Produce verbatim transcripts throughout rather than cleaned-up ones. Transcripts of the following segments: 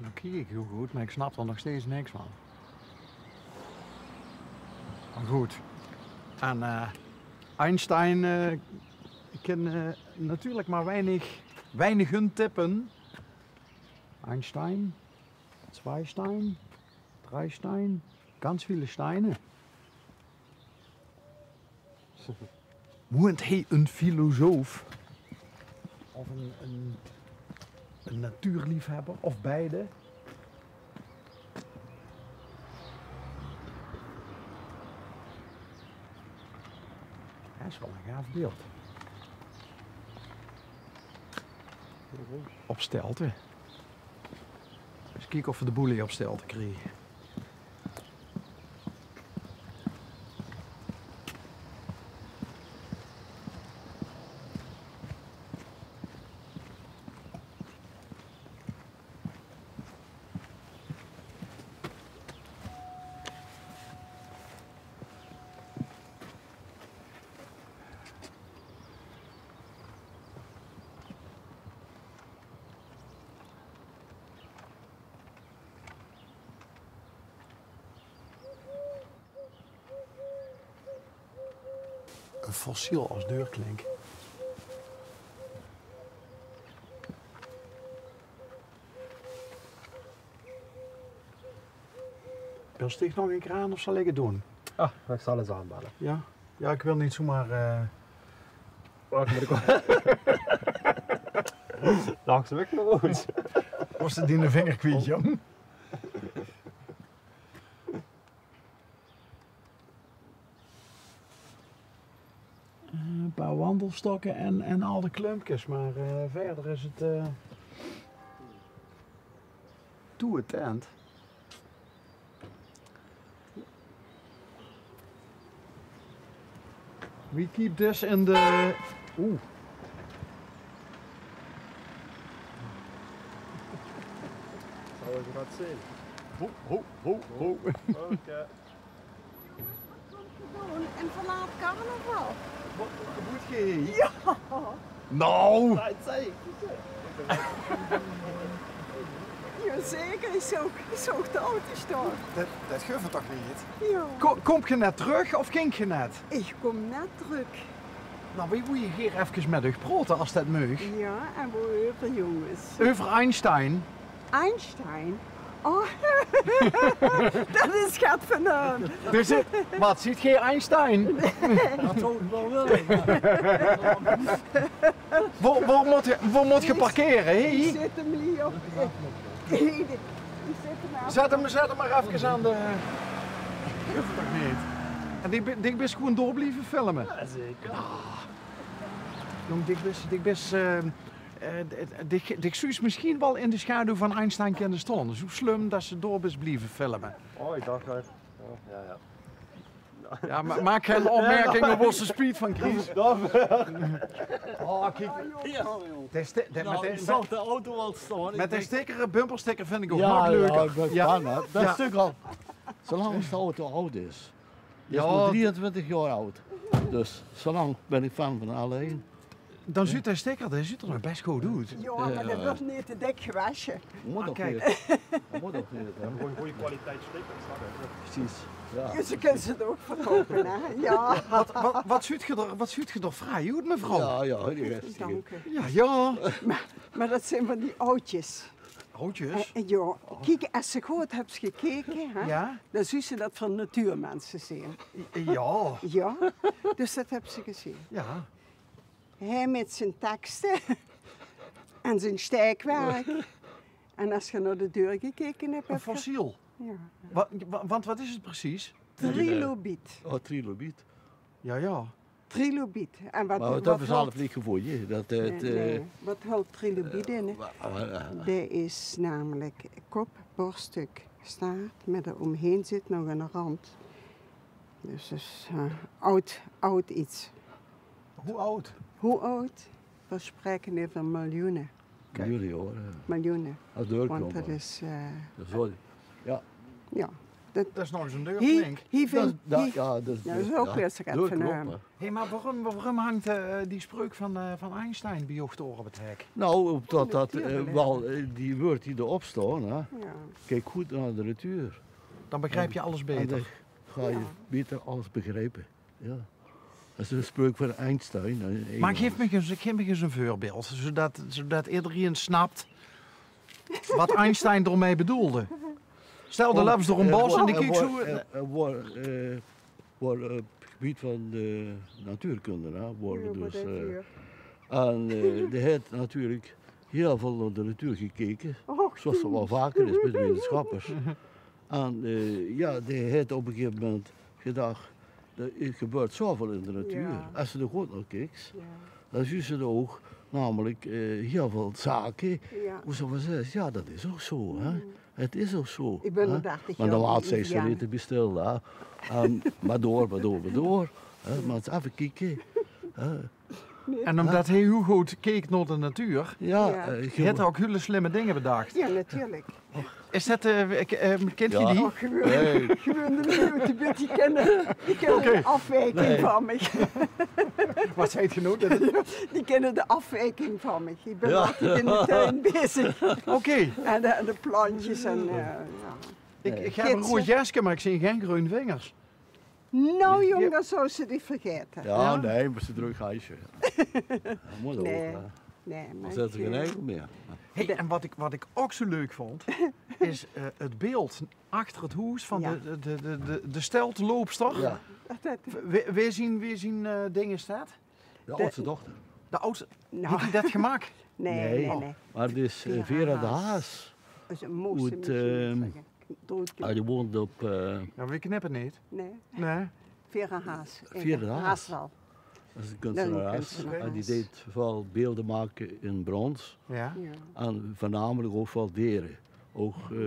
Noe kiek ik hiel good, maar ik snap d'r nog steeds niks van. Maar good. En eh, Einstein eh, kan eh, natuurlijk maar weinig, weinig hun tippen. Einstein, Zweistein, Dreistein, ganz viele Steine. Woent hie een filosoof? Of een, een, een natuurliefhebber? Of beide? Ja, is wel een gaaf beeld. Op stelte. Eens kieke of we de boel hie op stelte kriege. Een fossiel als deurklink. Bels dich nog een kraan of zal ik het doen? Ah, ik zal eens aanbellen. Ja? Ja, ik wil niet zomaar eh, Wacht, moet ik wel. Langs weg naar ons. Was het die de vinger kwijt, jong? Eh, een paar wandelstokken en, en al de klumpjes, maar eh, verder is het eh, toe het tent. We keep this in the... Oeh. Zal ik dat zien? Ho, ho, ho, ho. Oké. Wat kump geer doen? En vanaf carnaval? Wat, wat geboet geer hie? Ja. Nou. Jazeker, ik zoog, ik zoog de auto staan. Dat, dat geuf toch niet? Ja. Ko-, komt ge net terug of ging ge net? Ik kom net terug. Nou, we woeje hier even met uch proten, als dat meug. Ja, en wo euver, jongens? Euver Einstein. Einstein? Oh, dat is gat van hem. Dus, eh, wat, ziet geer Einstein? Dat zou ik wel willen, maar... Wo, wo moet ge, wo moet ge parkeren, hè? Ik zet hem hier op. Ik zet hem af. Zet hem, zet hem maar even aan de... Hoeft toch niet? En die, die bist gewoon door blijven filmen? Ja, zeker. Jong, dit is, dit is, eh, eh, dit, dit, dit zuus misschien wel in de schaduw van Einstein kunnen staan. Zo slim dat ze door is blijven filmen. Oh, ik dacht dat. Oh, ja, ja. Ja, maar maak geen opmerkingen, wo ze spijt van krijgt. Oh, kijk. Ja, joh. De sti-, de, nou, met de, ik zag de auto al staan. Met de sticker, bumpersticker vind ik ook nog leuker. Ja, ja, ik ben fan, hè. Dat stuk al. Zolang als de auto oud is. Die is nu drieëntwintig jaar oud. Dus zolang ben ik fan van Alain. Dan zuut de sticker, die zuut er nog best good oet. Ja, maar dat wordt niet te dik gewassen. Moet ook niet. Dat moet ook niet, hè. Gewoon goede kwaliteit stickers, hè. Precies. Ja. Ze kunnen ze het ook verkopen, hè? Ja. Wat, wat, wat zuut ge er, wat zuut ge er fraai oet, mevrouw? Ja, ja, die is... Dank u. Ja, ja. Maar, maar dat zijn van die oudjes. Oudjes? Eh, eh, ja. Kiek, als ze goed hebt gekeken, hè, dan zuut ze dat van natuurmensen zijn. Ja. Ja, dus dat hebt ze gezien. Ja. Hij met zijn teksten en zijn steekwerk. En als je naar de deur gekeken hebt... Een fossiel? Ja. Wa-, wa-, want wat is het precies? Trilobiet. Oh, trilobiet. Ja, ja. Trilobiet. En wat, maar wat dat is half niet gevoel, hè? Dat, eh, nee, nee. Wat houdt trilobiet in, hè? Dat is namelijk kop, borststuk, staart, maar er omheen zit nog een rand. Dus dat is eh, oud, oud iets. Hoe oud? Hoe oud? We spreken over miljoenen. Miljoenen, hoor. Ja. Miljoenen. Als deurklomp. Want dat is eh, ja. Ja. Det is nog ens ein deur, klink. Hie, hie vind, hie, ja, det is ouch weer zoe get van häöm. Hé, mer waorum, waorum hingk, eh, die spreuk van, eh, van Einstein bie uch dao op 't hek? Nou, umdet det, eh, waal, eh, die wäörd die d'rop staon, hè. Ja. Kiek good nao de natuur. Dan begriep se alles baeter. En dan gaon se baeter alles begriepe. Ja. Det is ein spreuk van Einstein, hè. Mer gaef mich ens, gaef mich ens ein veurbeeld, zoedet, zoedet ederein snap waat Einstein d'rmei bedoelde. Stel, de löps door ein bos en die kieks zoe. Waor, eh, op 't gebied van de natuurkunde, hè, waor dus, eh, en, eh, dae haet natuurlik hiel väöl nao de natuur gekeke, zoeas det waal vaker is mit wetenschappers. En, eh, ja, dae haet op ein gegaeve moment gedach, d'r gebeurt zoeväöl in de natuur. Es se d'r good nao kieks, dan zuus se ouch namelik, eh, hiel väöl zake, wo se van zaes, ja, det is ouch zoe, hè. 't Is ouch zoe, hè? Mer normaal zaes se neet te bestil, hè. Ehm, mer door, mer door, mer door, hè. Mer ens effe kieke, hè. En umdet hae hiel good keek nao de natuur, haet hae ouch hiel slimme dinger bedach. Ja, natuurlik. Is det, eh, kint geer die? Och, gewoon, gewoon de minute, die kinne, die kinne de aafwijking van mich. Waat zaet geer noe? Die kinne de aafwijking van mich. Ich bön altied in de tuin bezig. Oké. En de, en de plantjes en, eh, ja. Ich, ich höb ein roead jeske, mer ich zeen gein greun vingers. Nou, jóng, dan zouws se die vergaete. Ja, nae, mer ze drök haesje. Det mót ouch, hè. Nae, mer zèt ze gein eikel mieë. Hey, en waat ich, waat ich ouch zoe leuk vónd, is, eh, 't beeld achter 't hoes van de, de, de, de, de stelteloopster. Ja. Wae, wae zien, wae zien, eh, dinger is det? De aodste dochter. De aodste, haet die det gemaak? Nae, nae, nae. Mer 't is, eh, Vera de Haas. Oet, ehm, ah, die woont op, eh, ja, wae knippe neet? Nae. Vera Haas. Vera de Haas. Haas waal. Det is ein kunstenares. En die deet väöl beelder make in brons. Ja. En veurnamelik ouch väöl dere. Ouch, eh,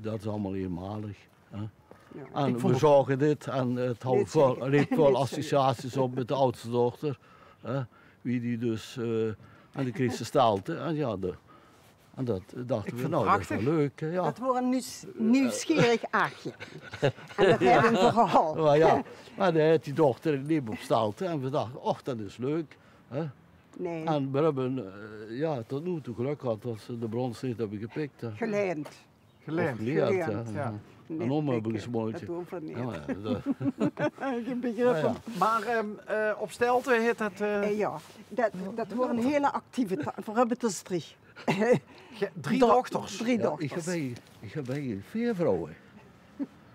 det is allemaol einmalig. Hè? Ja. En wae zaoge dit en 't haw väöl, reep väöl associaties op mit de aodste dochter, hè? Wie die dus, eh, en dan kreeg ze stelte. En ja, de, en det dachte we, nou, det is waal leuk, hè, ja. Det waor ein nuus-, nuuskierig aagje. En det haet ein verhaol. Mer ja, mer dan haet die dochter neet op stelte en we dachte, och, det is leuk, hè? Nae. En we höbbe, eh, ja, tot noe toe gelök gehad det ze de brons neet höbbe gepik, hè. Geleend. Geleend. Of geleend, ja. En óm höbbe gesmolte. Det hoof neet. Ja, ja, det... Gein begrip van. Mer, ehm, eh, op stelte heet det, eh... Eh, ja, det, det waor ein hele actieve ta-, veer höbbe dus drie. Drie dochters? Drie dochters. Ich höb, ich höb eigelik veer vrouwe.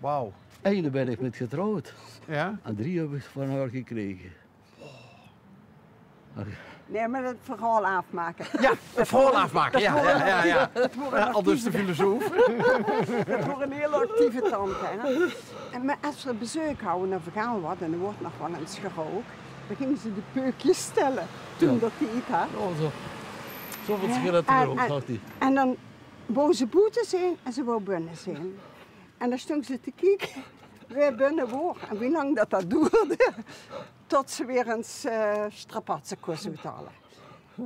Wauw. Eine bön ich mit getrouwd. Ja? En drie höb ich van häör gekrege. Nae, mer 't verhaol aafmake. Ja, 't verhaol aafmake. Ja, ja, ja, ja. Aldus de filosoof. 't Waor ein hiel actieve tante, hè. En mer es v'r bezeuk hawwe, dan vergaal waat, en d'r woort nog waal ins gerouk, dan ging ze de peukjes tèlle. Toen det die get had. Ja, zo. Zoväöl sigaretten gerouk had die. En dan wou ze boete zeen en ze wou binne zeen. En dan stóng ze te kieke wae binne waor en wie lang det det doerde. Tot ze weer ins, eh, strapatse kós oethaole.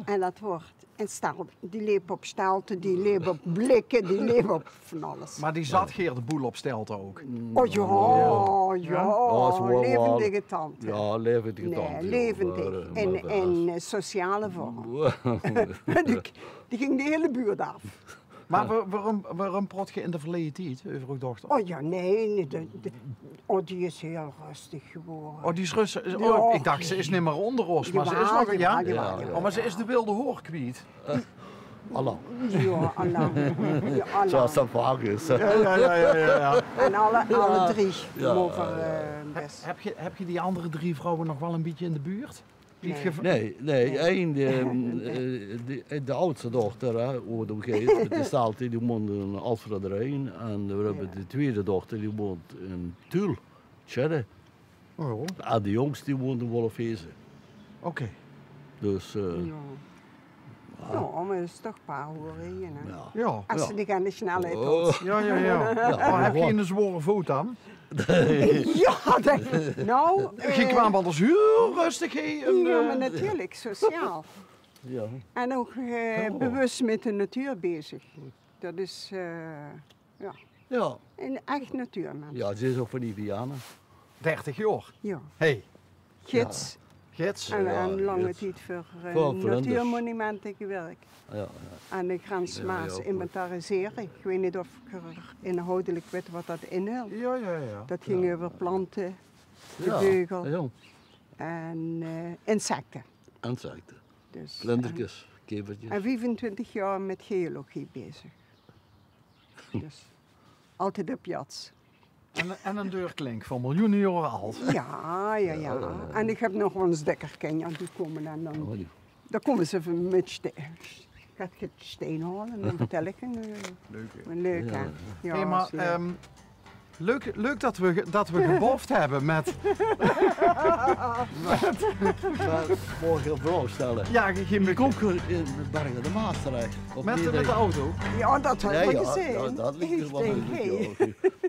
En det waor ein stel. Die leep op stelte, die leep op blikke, die leep op van alles. Mer die zat geer de boel op stelte ouch? O ja, ja. Levendige tante. Ja, levendige tante. Nae, levendig. In, in, eh, sociale vorm. Die, die ging de hele buurt aaf. Mer wa-, waorum, waorum praot geer in de verleje tied euver eur dochter? O ja, nae, nae, de, de, o, die is hiel rustig gewore. O, die is rustig. O, ich dach, ze is neet mieë ónger ós, mer ze is nog, ja? Jawaal, jawaal. O, mer ze is de wilde hoor kwiet. Alaaf. Ja, alaaf. Ja, alaaf. Zoeas det vaak is. Ja, ja, ja, ja, ja. En alle, alle drie. Ja, moge, eh, bès. Höb, höb geer, höb geer die anger drie vrouwe nog waal ein bietje in de buurt? Nae, nae, ein, eh, de, de aodste dochter, hè, wo 't óm geit, mit de stelte, die woont in Alphen aan den Rijn. En we höbbe de twiede dochter, die woont in Tuul, Tjedde. O. En de jóngste, die woont in Wolfheze. Oké. Dus, eh, ja. Ja, mer det is toch paar hoere, hè? Ja. Es ze die aan de snelheid hoolt. Ja, ja, ja. Mer höb geer ein zwaore voot dan? Ja, det, nou, geer kwaam aldus hiel rustig, hè, en, ja, mer natuurlik, sociaal. Ja. En ouch, eh, bewus mit de natuur bezig. Det is, eh, ja. Ja. Ein ech natuurmins. Ja, ze is ouch van Viviane. Dertig jaor. Ja. Hey. Gids. Gids. En, en lange tied veur, eh, natuurmonumente gewirk. Ja, ja. Aan de grens Maas inventarisere. Ich weit neet of geer inhoudelik weit wat dat inhèlt. Ja, ja, ja. Dat ging euver plante, de veugel en, eh, insecte. Insecte. Dus, vlinderkes, keverkes. En viefentwintig jaor mit geologie bezig. Dus altied op jats. En, en ein deurklink van miljoene jaore ald. Ja, ja, ja. En ich höb nog waal ins dikker kinjer, die kómme dan, dan, dan kómme ze van mit ste-, gaon ich steen haole en dan vertèl ich hun. Leuk, hè? Leuk, hè? Ja, is leuk. Hey, mer, ehm, leuk, leuk dat we ge-, dat we gebof höbbe mit, mit... Mer maag ich ein vraog stelle? Ja, geef mich. Wie kómp geer in Berg op de Maas terech? Mit de auto? Ja, dat höb ich gezeen. Ja, dat liek mich waal leuk, ja.